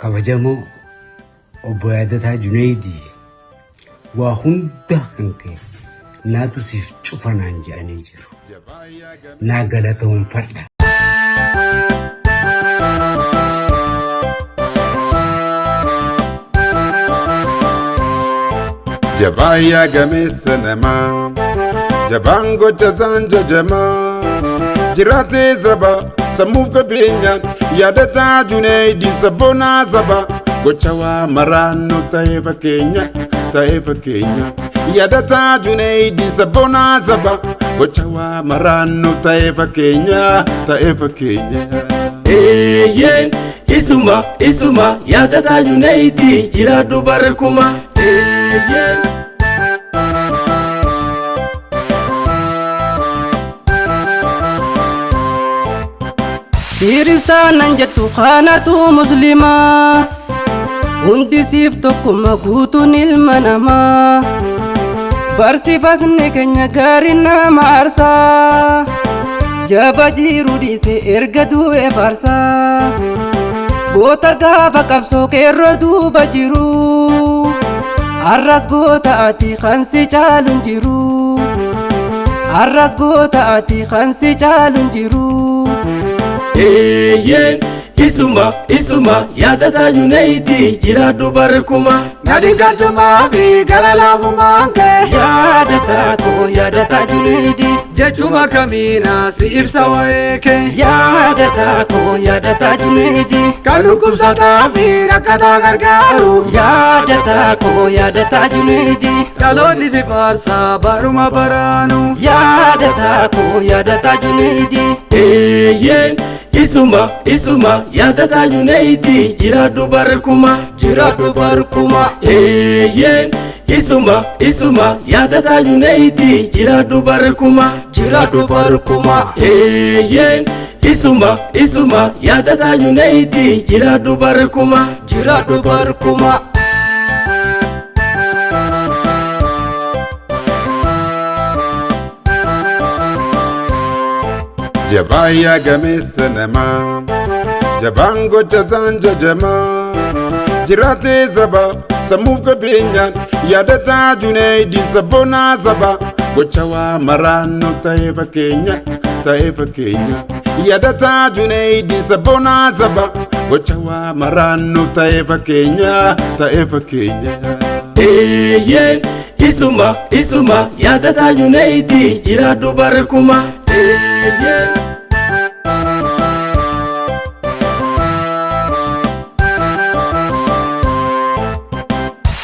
Kabajamoo Obbo Yaadataa Junaydii, waa hunda kan ka'e naatu siif cufa naan jedhanii jiru. Naa galatoomfadha. Jabaan yaa gameessa namaa, jabaan gocha isaan jajamaa, jiraatee saba sammuuf qabeenyaan yaadataa Junaydii sabboonaa saba gocha waa maraannoo ta'ee fakkeenya ta'ee fakkeenya yaadataa Junaydii sabboonaa saba gocha waa maraannoo ta'ee fakkeenya ta'ee fakkeenya. Eeyyeen isuma isuma yaadataa Junaydii jiraadhu barkuma. Eeyyeen. Kiristaanan jettu kanatu muslimaa, hundi siif tokkuma guutuun ilma namaa. Barsiifatni keenya gaarii nama aarsaa, jaba jiru dhiise erga du'e faarsaa. Goota gaafa qabsoo qeerroo duuba jiru, har'as goota ati kan si caalu hin jiru. Har'as goota ati kan si caalu hin jiru. Eeyyeen isuma isuma yaadataa Junaydii jiraadhu barkuma. Gadi garjumaa fi gara laafumaan kee. Yaadataa koo yaadataa Junaydii. Jechuma kamiina si ibsa waa'ee kee. Yaadataa koo yaadataa Junaydii. Kan dhukkubsataa fi rakkataa gargaaru. Yaadataa koo yaadataa Junaydii. Dhaloonni si faarsaa baruma baraanu. Yaadataa koo yaadataa Junaydii. Eeyyeen isuma isuma yaadataa Junaydii jiraadhu barkuma. Jiraadhu barkuma. Eeyyeen isuma isuma yaadataa Junaydii jiraadhu barkuma. Jiraadhu barkuma. Eeyyeen isuma isuma yaadataa Junaydii jiraadhu barkuma. Jiraadhu barkuma. Jabaan yaa gameessa namaa, jabaan gocha isaan jajamaa, jiraatee saba sammuuf qabeenyaan yaadataa Junaydii sabboonaa saba gocha waa maraannoo ta'ee fakkeenya ta'ee fakkeenya yaadataa Junaydii sabboonaa saba gocha waa maraannoo ta'ee fakkeenya ta'ee fakkeenya. Eeyyeen isuma isuma yaadataa Junaydii jiraadhu barkuma. Eeyyeen.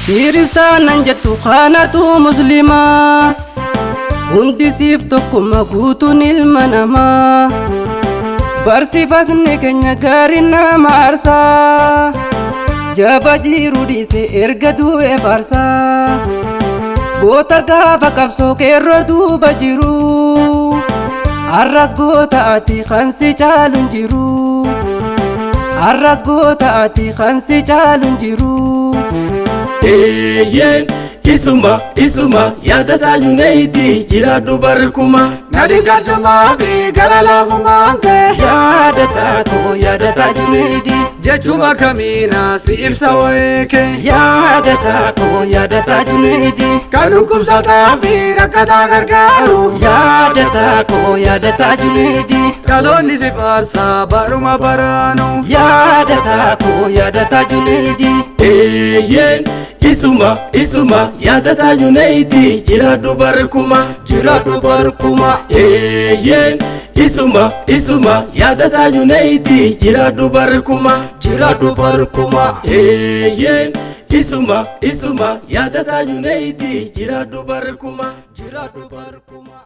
Kiristaanan jettu kanatu muslimaa, hundi siif tokkuma guutuun ilma namaa. Barsiifatni keenya gaarii nama aarsaa, jaba jiru dhiise erga du'e faarsaa. Goota gaafa qabsoo qeerroo duuba jiru, har'as goota ati kan si caalu hin jiru. Har'as goota ati kan si caalu hin jiru. Eeyyeen isuma isuma yaadataa Junaydii jiraadhu barkuma. Gadi garjumaa fi gara laafumaan kee. Yaadataa koo yaadataa Junaydii. Jechuma kamiina si ibsa waa'ee kee. Yaadataa koo yaadataa Junaydii. Kan dhukkubsataa fi rakkataa gargaaru. Yaadataa koo yaadataa Junaydii. Dhaloonni si faarsaa baruma baraanu. Yaadataa koo yaadataa Junaydii. Eeyyeen isuma isuma yaadataa Junaydii jiraadhu barkuma. Jiraadhu barkuma. Eeyyeen isuma isuma yaadataa Junaydii jiraadhu barkuma. Jiraadhu barkuma. Eeyyeen isuma isuma yaadataa Junaydii jiraadhu barkuma. Jiraadhu barkuma.